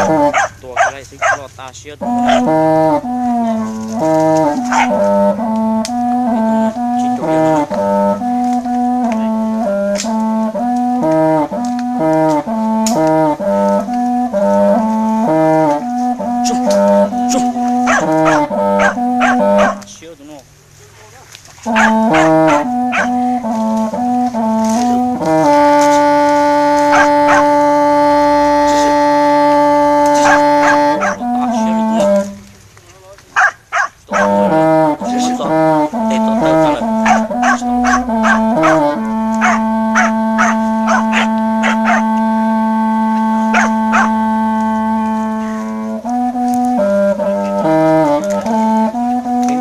Tua kiag lawm xwb, loj tas siab tus no. Tsis rau li no. Siab tus no.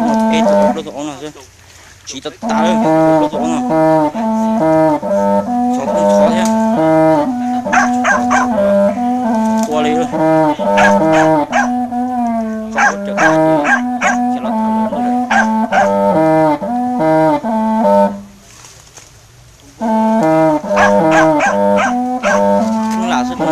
Ib tus plaub tus aub no xwb. Tsis tas tas li, plaub tus aub no. Txhov koob txhov thiab. Tua li lawm. Tso ua raws qab ces los tham lawm. Lam xwb.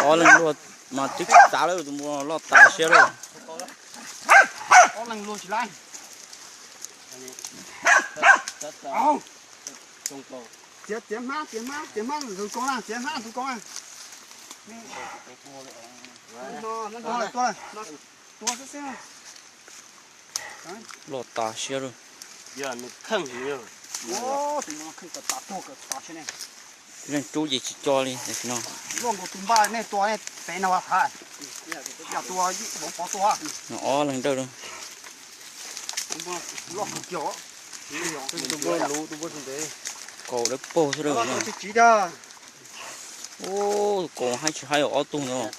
Ob leeg luaj mas twb tsis txav lawm, tus npua loj tas siab lawm. Ob leeg luaj tsis laib. Txiav, txiav hmab, txiav hmab, txiav hmab ntxuv koo na, txiav hmab ntxuv koo na. Tua, tua xwb xwb. Loj tas siab lawm. Leej rub ces tsis co li tam sim no. Luaj nkaus tus npaj nej tua nej pem no has. Yog tua vauv pov tua. No ob leeg dawj lawm. Loj kawg kiag. Tus npua luv, tus npua tsis ntev. Kaus dawb paug xwb lawm. Tus tsiv tsiv tiag. Tus kaus haib tsis haib ob tug ntawd.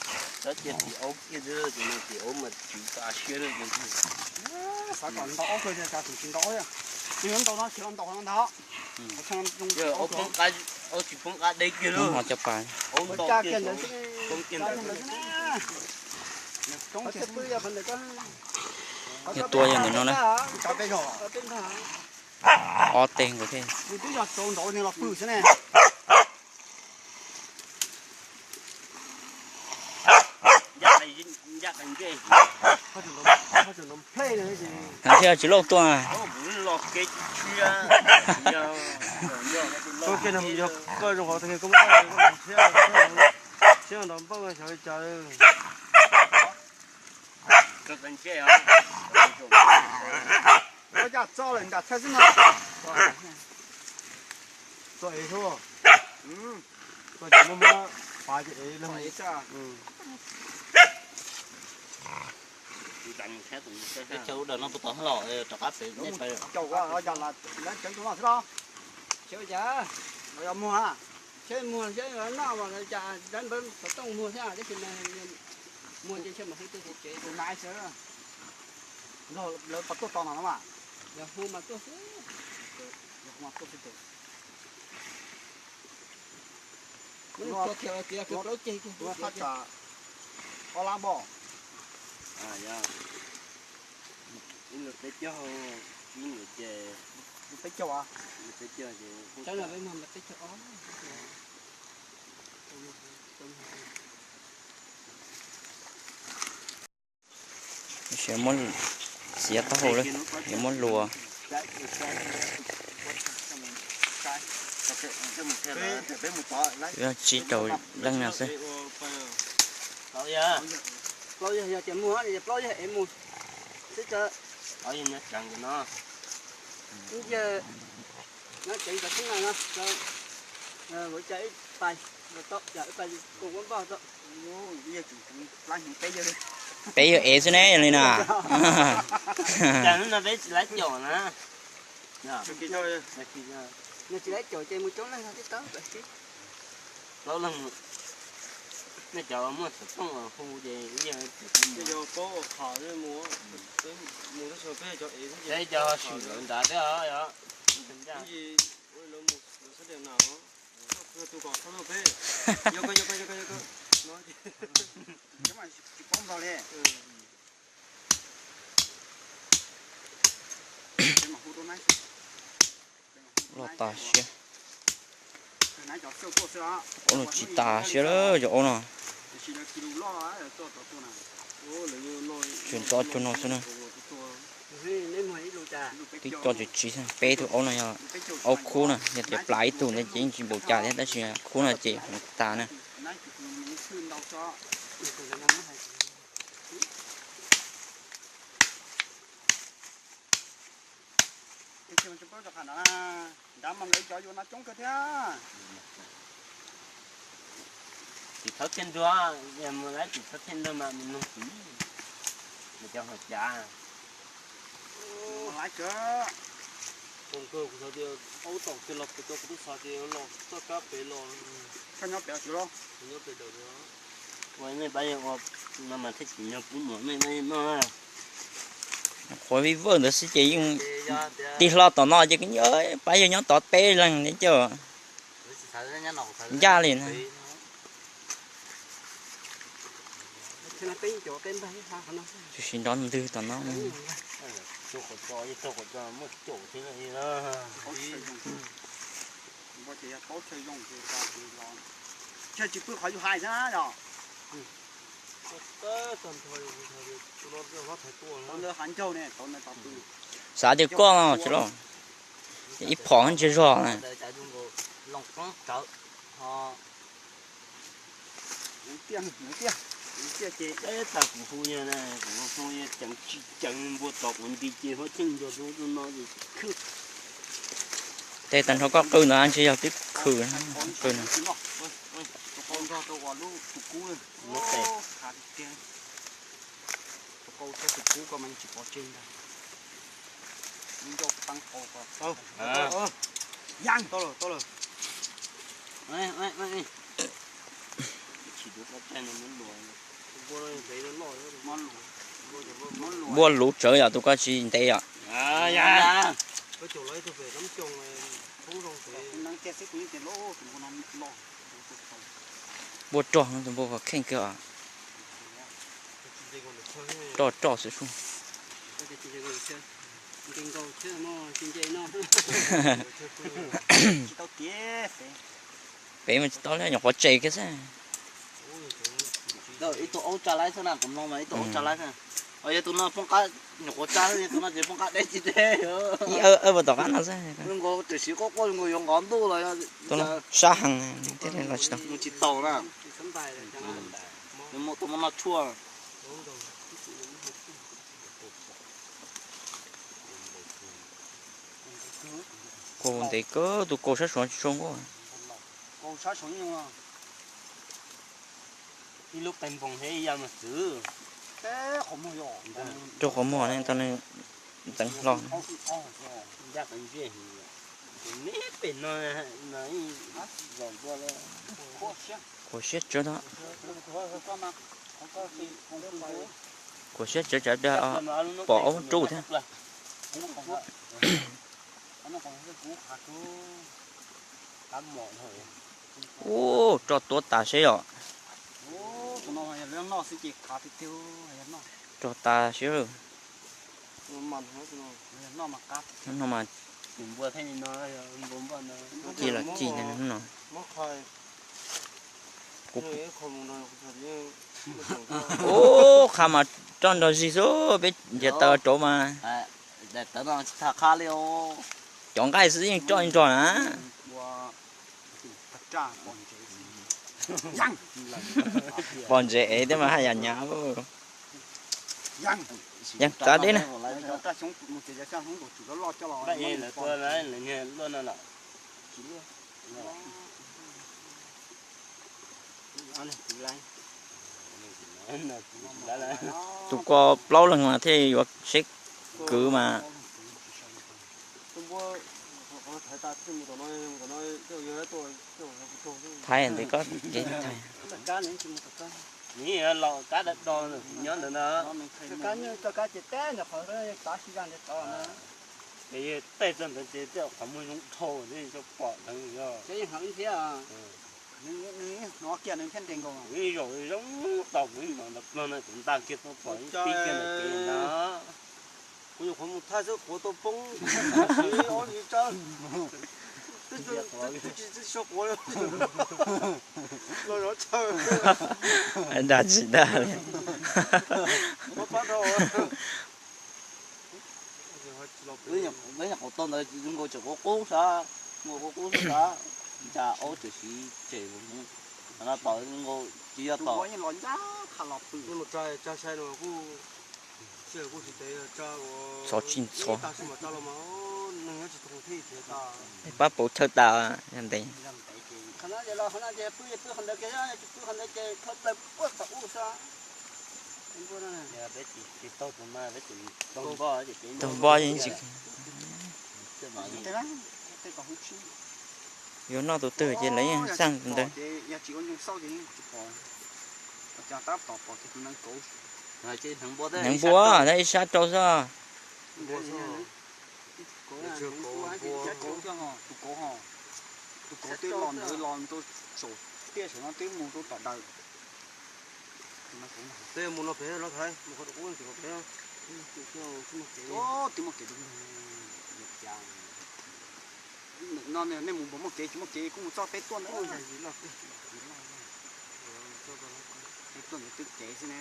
Xav kom ntaus ob kawg, cas tus tsis ntaus. Nws yuav ntaus no khiav los ntaus no ntag. Tsis poob qab deb kiag lawm. Ua cas kiag ntawd xwb. Yog tua yog ntawm no na. Ob teg nkaus thiab. Nws twb yog tau ntaus nws los pw xwb ne. Heev thiab tsis lauj tuaj. Koj zoo qhov tias koj muab siab nrov npauj xyov li cas. Ua cas txo lawm nram tshaj xwb no. Txo ev xwb. Txo ces muab muab pav ces ev leeg. Teb chaws lub dawm no puas tau los rov qab pem nej pais. Caum lawv tseev tus no xwb los. Seb ua cas los yog muag, seb muag seb noj mas cas lawv npawb xov tooj muag thiab tab sis muag ces ntshe mas hu tej tsev tus nai xwb. Lawv pas tuaj tos no no mas. Yog hu mas tuaj xwb. Yog hu mas tuaj xwb ces. Tus no thaj tsam ob lab npoj. Ib lub peb caug, ib lub ces peb caug, peb caug ces Txiav taub hau lawm, yuav muab luas. Tsib rau leej no xwb. Plaub yog, yog tias muag, plaub yog ev mus xwb. Yog no tseev cov xwb no, ua cas ib pais, ib pais koom ua npoj tau. Peb yog ev xwb ne, yog li na. Cas hnub no peb tsis laib caum na. Nws tsis laib caum ces mus coob leej no twb tau. Plaub leeg, Nej cov muaj xov tooj hu ces yog paub qhov mus, mus tab sis peb cov ev xwb ces cov sim lawv nrad thiab os. Tus kom txhob tuaj peb, yog ko yog ko yog ko yog ko no, tsis paub npaug li. Loj tas siab. Aub no tsis tas siab lawm cov aub no. Tseem tso cov no xwb na. Twb cov tsis tsis, peb tug aub no yog aub khub na, yog tias plam ib tug ntawd ces yeej tsis npaum cas thiab, tab sis khub no ces tas na. Nrad mas nkawd cov yuav no coob kawg thiab. Tsis txhob thiaj nrog, yog mus lawv tsis txhob thiaj nrog mas mus nug txiv, mus cov hauv cav. Lawv kawg, kuv xav tias aub tom kiag los pem tau, kuv twb xav tias los txoj kab pem los. Koj nyob pem los? Nyob pem dawm. Ua nej pab yog ua no mas thiaj tsis yog pub muam nej pab yog noj. Qhuav vij vawj ntawd xwb ces yeej tig hlo tom no ces pab yog nyob tod peb leeg ne coj ncaj li na. Tsis sib nrov ntwg tom no. Xav tias koj tsis los, ib phom ntshe zog na. Tag kuv hu, kuv hu ceev tsis ceev npua tod kuv nti ces huab cheej nrog tus no. Tej tag nrho koj qw ntawd ntshe yog twb khw, qw no. Npua luv tsawv yom, tus ko tsis ntev yom. Npua rog, tus npua kheej kawg os. Roj roj xwb sub. Pem mas tsis tau li, nyuam qhuav tsem kiag xwb. Ib tug aub tsa laib xwb na, kuv mloog mas ib tug aub tsa laib xwb. Yog tus no poob qab nyuam qhuav tsa, yog tus no ces poob qab deb tsis deb. Ib awb puas tom qab no xwb. Zoo nkaus tam sim quaj quaj zoo nkaus yuav nqov ntuj los. Sab heev thiaj li los tsis tau. Mus tsis taus na. Tus muaj noj tshuaj. Kaus ntev kawg, tus kaus sab saud tsis tshua nkauj. Ib lub qe npoos thiab ib yam mas txwv. Rau qhov muag ne tau ntxeev hlo. Kuv siab tsawv ntag. Kuv siab tsawv tsawv pom aub rub thiab. Ub, roj tuab tas seb yom. Roj tas seb. No mas ci los ci no. Ub, qha mas roj nrog zig xwb, peb nrhiav taws rauv mas. Cov nqaij xwb yeej roj nrog na. Pom ntses ev thiab mas haj yam nyav. Yeej txav deb na. Tus ko plaub leeg mas thiaj yuav seb kwv mas. Thaiv ntev koj kev thaiv. Nws los kab dab do nyob ntawd na. Kab nyob txoj kab ces teb ntawm qhov tav sib zaj ntawd tod na. Ces yog tej txog ntawd ces tej qhov muag zoo dhau thiab tsis pom dheev yog. Nws hnov kiag nws thiaj nres nkaus. Ib zaug zoo tau kuv ib zaug ntawd ploog na kuv nta kiag tau pom ib pib kiag ntawm kev ntag. Kuv nyuam qhuav mus thaij xwb quav tau poob, ob tsis tsis tsis quav los zov chaw. Dag tsis dag li. Peb nyuam qhuav tau ntawd zoo nkaus tseem quav qub sab, zoo nkaus quav qub sab, cas aub tseem siv tsem no tom zoo nkaus tsis yog tom. Txhov tsis ntxhov. Pab pauv chaw tas yog ntev. Taug npoj yeej tsis yuav noj tus twg ces lawv yeej xaj tus ntawd. Hneev npua thiab ib sab rau xwb. Tus kauv twb los ntawd los rau saum tiaj saum no twb mus rau tom daws. Peb mus no pem no thaiv mus qhov rau qub tsis pom pem. Twb muaj kev, no nej mus npaum muaj kev tsis muaj kev kuj mus txoj peb tuaj ntawd. Peb tuaj ntawd twb kev xwb ne.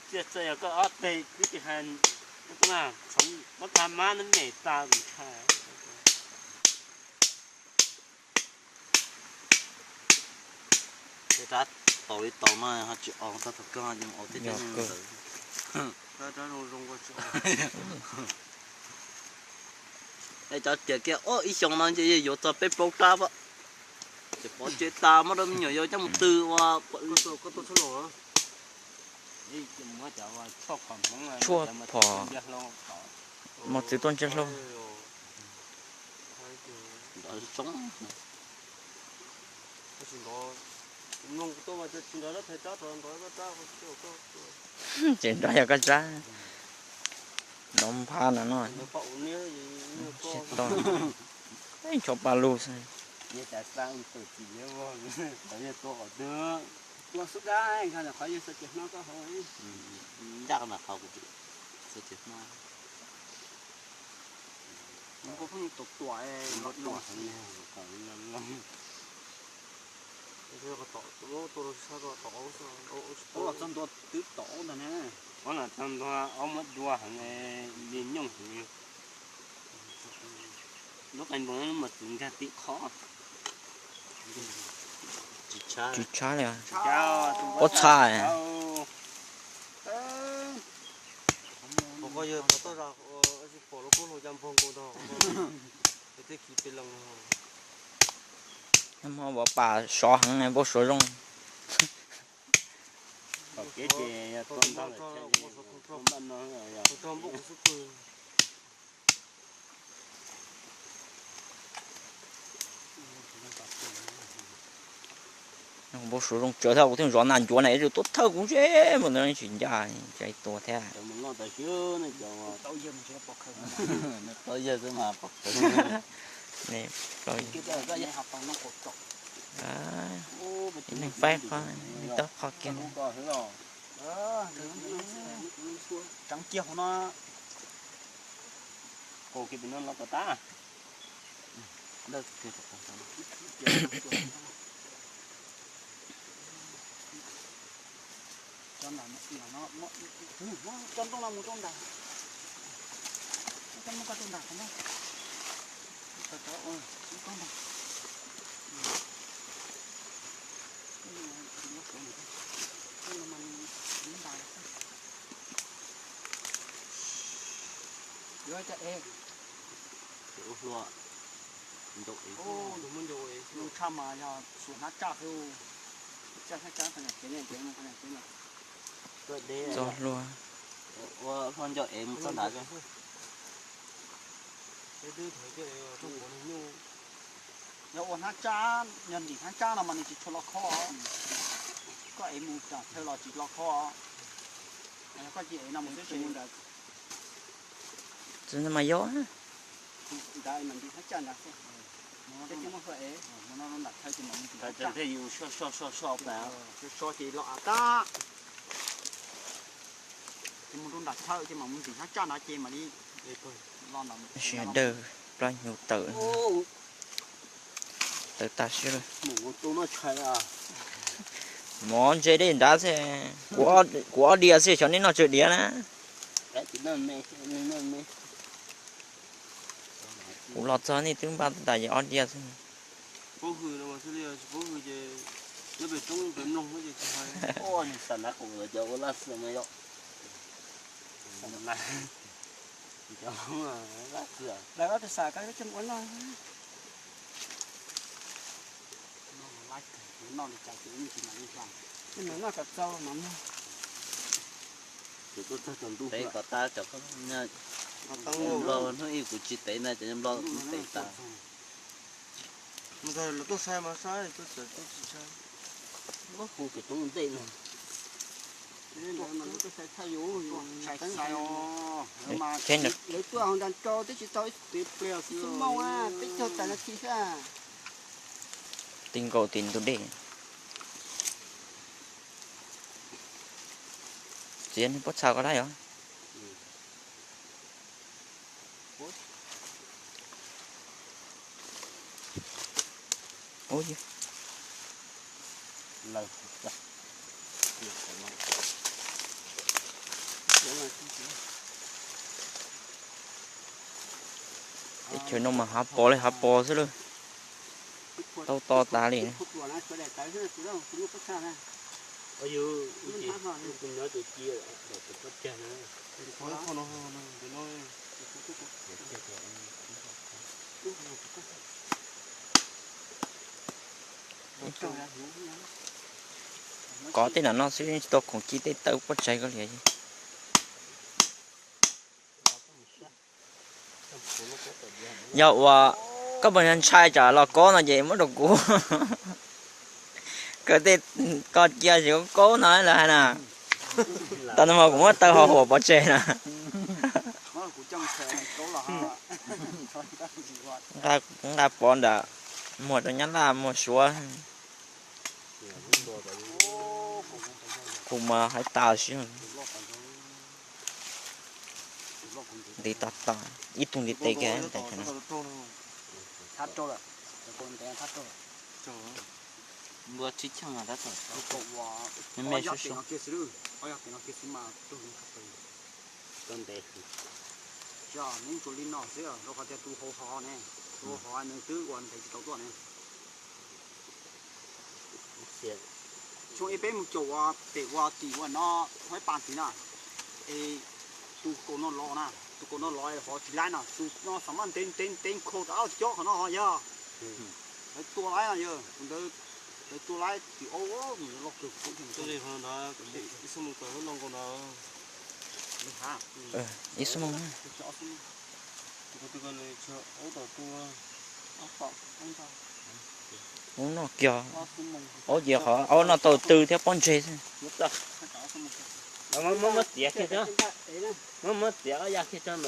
Txiaj txoj yog koj ob teg twb tsis hais, muab tag mab neb me tas ntshai. Rab tau li tau no ho tsis os tau thaum kawg yeej os tib teg ntawd. Cov tias kiag ib xyoo no ntshe yuav txog peb plaub rab pam. Ces pov tseg tas muab rau me nyuam yaus coj mus tw ua. Tshuaj phom, mos txwv tuaj ntsej hlau. Tseem nrog yog koj tsab nrov npha no no. Tsis tau, ncho pa lug xwb. Ncaj qhov yawg xav ces hmab koj hau. Ncaj qhov kuv xav ces hmab. Npua pheej tuam tuam. Ua los txog ntua twb tom ntag na. Ua los txog ntua ob muab dua heev li nyooj heev. Lub qe npoo lub mos txwv nkag tim qhov. Tsis tshab li. Pob txha. Qhov ko yog toj zas tsis pom lub kub hlau cas npog nkaus ntag. Tej khiv pes lees. Npau pas sov heev npau suav zoo. Tom kev ces yog tua ntag lawm thiaj li tua npaj no. Npau suav zoo tsawv thiab kuv thiaj zov nas ncuav na, ib tug tuaj thawj kuv zeb npaum ntawd tsis ncaj, cia li tua thiab. Ib leeg faib qhov, ib leeg taub qhov kiag. Tseev kiag hauv no. Qus kiag pem no los kom tab. Cov ntoo no mus rau nram. Coj muab koj rau nram qhov no. Yuav cov ev. Ua hlua. Ncaus ev. Zoo tshaj mas yog xuas hnab tsaj xwb. Tsaj hnab tsaj qhov nyuam kev ne, kev no qhov nyuam kev no. Txo hlua. Ua hlua ncaus ev mus txog nrad. Yog ua hnab tsab, yog ntim hnab tsab no mas nws tsis tshua loj khob. Koj ev mus tom chaw los tsis loj khob. Koj cia ev no mus xwb ces ntawd. Tsis mas yog. Ntim hnab tsab nrad xwb. Koj tsis muaj hwj ev, mus no nram chaw ces mam mus ntim hnab tsab. Soj soj soj soj tas. Soj soj ces los av tab. Ces mus rau nram chaw ces mam mus ntim hnab tsab nrad ces mam li los nram. Sawv daws, plab hnyuv tawm, tawm tag siab lawm. Mov ntse dej nrad xwb, kuv ob diav xwb, xyov nej noj tsawg diav na. Kuv los txog nej twb npaj tas ces ob diav xwb. Paub hwm no mas thiaj li, tsis paub hwm ces nyob pem roob pem mloog ces tsis hais. Ua nws xam nav qus cov ua laj xwm no yom. Lawv ob tug xam koj coj mus ua noj. Noj li cas ces noj li cas. Noj kom txaus mas noj. Tev kom tas cov Nplog hnub ib kuv tsis tev ntag, cov Nplog tev tas. Mus txog lawv tuaj saib mas saib, tuaj txawm tuaj tsis saib. Muab hu pem roob ntej no. Lawv tuaj hauv nram tso twb tsis tau ib pliag xwb, peb caug tas nas this xwb. Ti nkaus tim ntug dej. Txiav nws pob txha ko dab yog. Teb chaws no mas hav pos li hav pos xwb lawm. Tau to tas li. Kov tej nram no xwb tsis tau khoom ci tej tawv pob tsaig ko li. Yog uas koj puas ntshai tsam los kaub no ces muab rau kuv. Koj tej ko cia tsis kaub no lawv hais na. Tau no mas kuv muab taw ho huam pov tseg na. Nqa pov nram muag rau nyab laj muag suav. Kuv mas hais tas siab. Nti tas tas ib tug ntiv tes kiag ntawd. Npua tsib cheej me sub sub. Ntev. Nws tsuas li no xwb, rau qhov tias tus hauv hov ne, tus hauv hov nws twb ua ntev tsis tau tuaj ne. Xyoo ib peb mus caum ua pem ua tim ua no, hov ib pas tim na, es tus kaum no los na, tus kaum no los hov tsis laib na, tus no xav mas ntev ntev ntev nkhaus rau ob cob qhov no yog. Lawv tua laib no yog, tus ntawd lawv tua laib tim ob, loj kawg. Ib xuab moos tawm lub no nkaus na. Ib xuab moos. Ub no kiag, aub ces qhov aub noj tau tw thiab pob ntseg xwb. Muab muab txiav kiag, muab muab txiav ob ya kiag.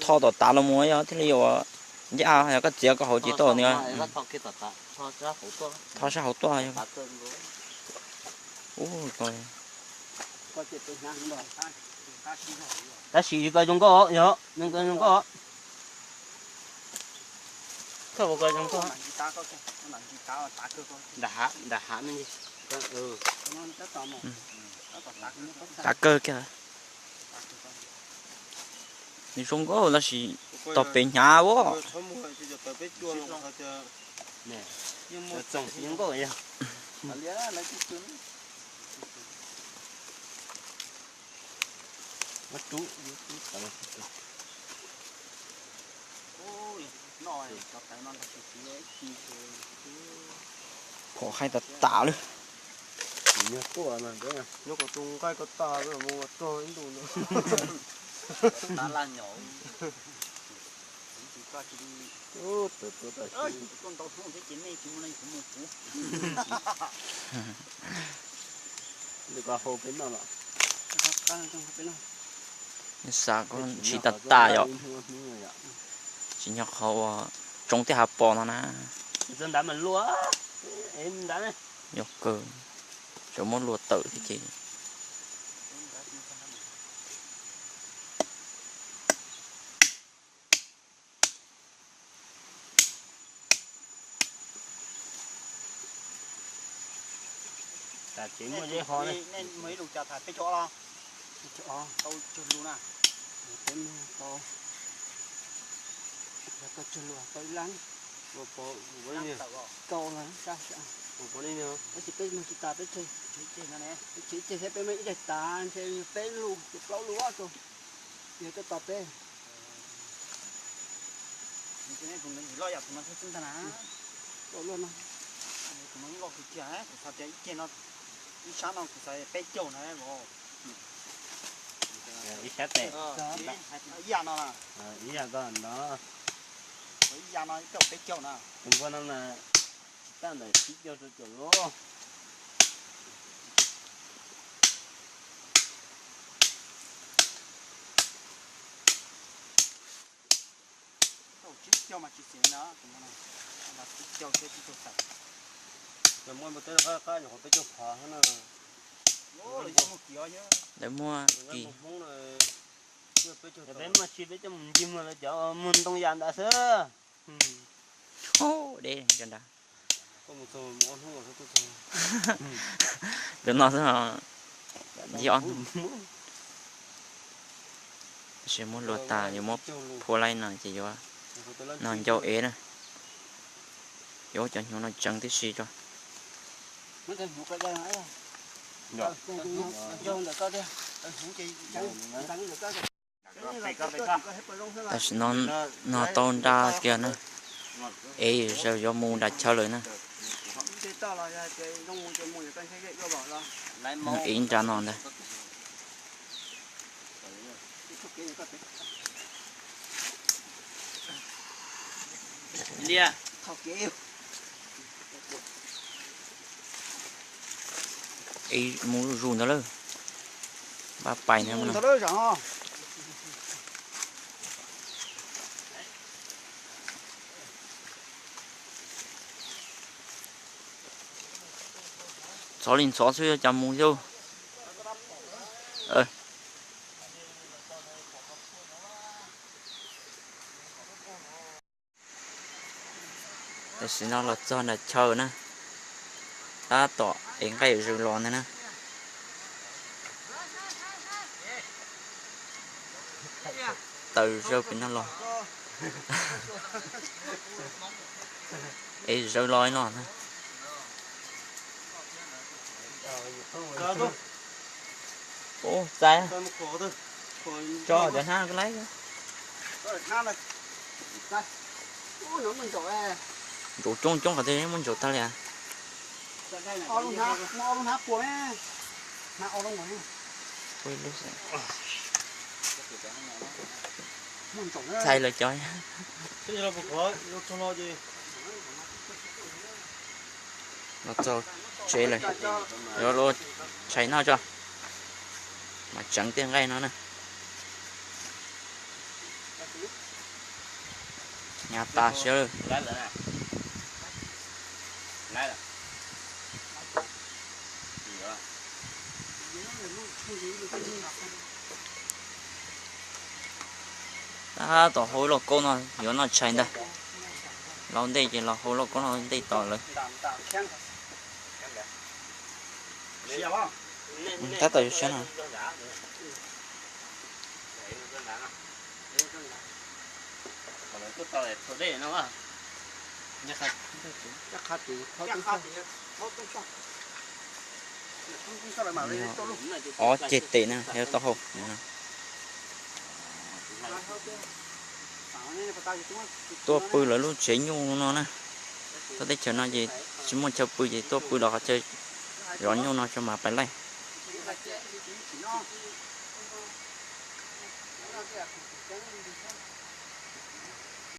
Tho tom tav los mus yog thiaj li yuav ncaj, yog koj txiav koj hauv ces tau nws. Tho sab hauv tuaj. Tab sis ko zoo nkauj yog, zoo nkauj. Koj puas ko zoo nkauj? Nram hav me ntsis. Tav kawg kiag. Nws zoo nkauj tab sis tog pem hnyav as. Phom hais tas tas lawm. Nyob kom tus nqaij ko tag mus ua rog ib ntus no. Tab laj nyom. Tus koj tsis li. Tus koj ntau hnub thiab ces nej tsis muaj leej twg mus kuv. Tus koj hau peb noj los. Xav koj ntshis tag tag yom. Tsis nyob qhov uas tsoob tej hav pos no na. Yog kawg, tsuas muab luag tawm thiab ces. Tam sim muaj zeb ho ne. Nej muaj ib lus cas tham peb caug ob los? Peb caug ob. Tau tsawg lus na? Peb muaj tau, yog tau tsawg lus tau ib lab. Ua pov ua li, tau los sab sab. Ua pov li no. Tab sis peb muag tsis tas peb tseg. Peb tseg ib tseg thiab peb muaj ib daim tas ntshe peb lus plaub lus rau. Yog coj tos peb. Loj yam tus no thiab xwb ntag na. Loj no. Tus no loj kawg kiag, kuv xav tias ib ceg no, ib sab no kuv xav peb caug na los. Ib sab tes. Ib yam no na. Ib yam no. Ib yam no ib caug peb caug na. Tus npua no na, tsis tag ntawm tsib caug rau caum lub. Tsib caug mas tsis xis na, tus no na, tsib caug thiab tsib caug tawm. Lawv muab npua teb rau qab qab nyuam qhuav peb caug phav na. Lawv muaj kis. Peb muaj tsis peb caug mus ncig muag lawv cov muag ntoo yam ntawd xwb. Deb nrad. Tus no xwb, ncig ob hnub. Tab sis muab luag tas yuav muab phua laij no ces yuav no ncau ev na. Yuav ua cov hnyuv no tseev tib si tso. Tam sim no no tau nra kiag na, ev zaws yuav mus nram chaw lawm na. Ev nram no ntag. Ev mus zuj zus ntawd lawm. Npaj pais ntawd. Ntxhov li ntxhov xwb cas mus yau. Tam sim no los txog nram chaw na, tab tom ev nqaij zaws los ntag na. Taws zaws pem no los, ev zaws los no na. Ub, txaij, tso cov hnab ko laib. Ntsaum coob coob qhov twg muab ntsaum tag li. Txaij lawv cov. Los txog tsev lawm, yuav los tshais noj tso, mas tseev tej nqaij no na. Hnyav tas siab lawm. Tab tom hau ib lauj kaub no yuav noj tshais ntag. Lau ntej ces los hau lauj kaub no ntej tos lawm. Tab tom yuav siab no. Ob ceg tes na, yog tau hau. Tuaj pw lawv lub tsev nyuj no na. Tuaj teb chaws no ces tsis muaj chaw pw ces tuaj pw los qhov chaw zov nyuj no tso mas pais laij. Noj tej yam khoom tseem ceeb li ntawd.